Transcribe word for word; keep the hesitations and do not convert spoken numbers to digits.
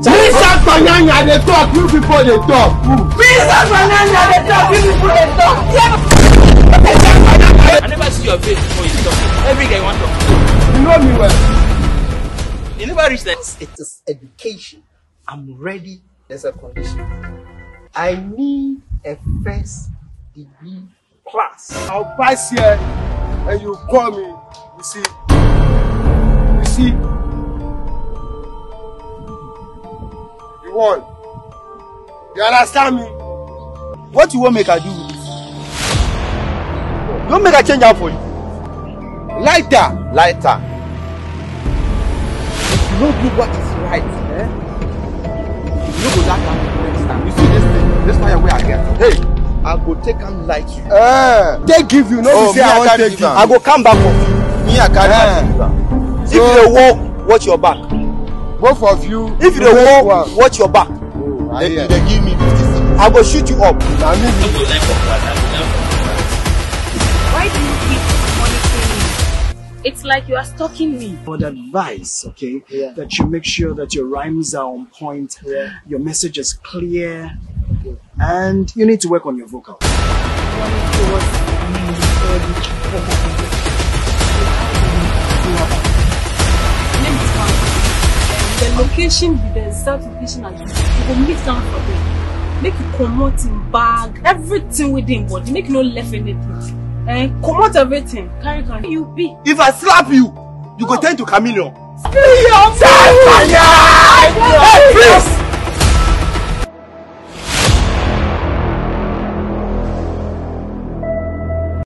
Mister Banyanya dey talk, you people dey talk. Mister Banyanya dey talk, you people dey talk. I never see your face before you talk. Every day you want to talk. You know me well. You never reach that. It is education. I'm ready. There's a condition. I need a first degree class. I'll pass here and you call me. You see? You see? You won. You understand me? What you want make I do with this? You want make I change am for you? Lighter. Lighter. If you no do what is right, eh? You no go laugh at me next time. You see this thing, this fire wey I get? Hey, I go take am light you. Eh, they give you, no Oh, be say me, I I want can't take give you. am. I go come back for you. Me, I can't Eh. give am. If So- you dey walk, watch your back. Both of you. If you dey make walk, one. Watch your back. Oh, I They, hear. They give me fifty cedis. I go shoot you up. Na me be Why do you keep monitoring me? It's like you are stalking me. But advice, okay, Yeah. that you make sure that your rhymes are on point, your message is clear, and you need to work on your vocal. Running towards me, uh, the, the location, the exact location as you go meet down for them. Make you comot in bag, everything within body. Make you no left anything. Eh, comot everything. Carry, carry. You be. If I slap you, you go turn to chameleon. Spill your Hey, please!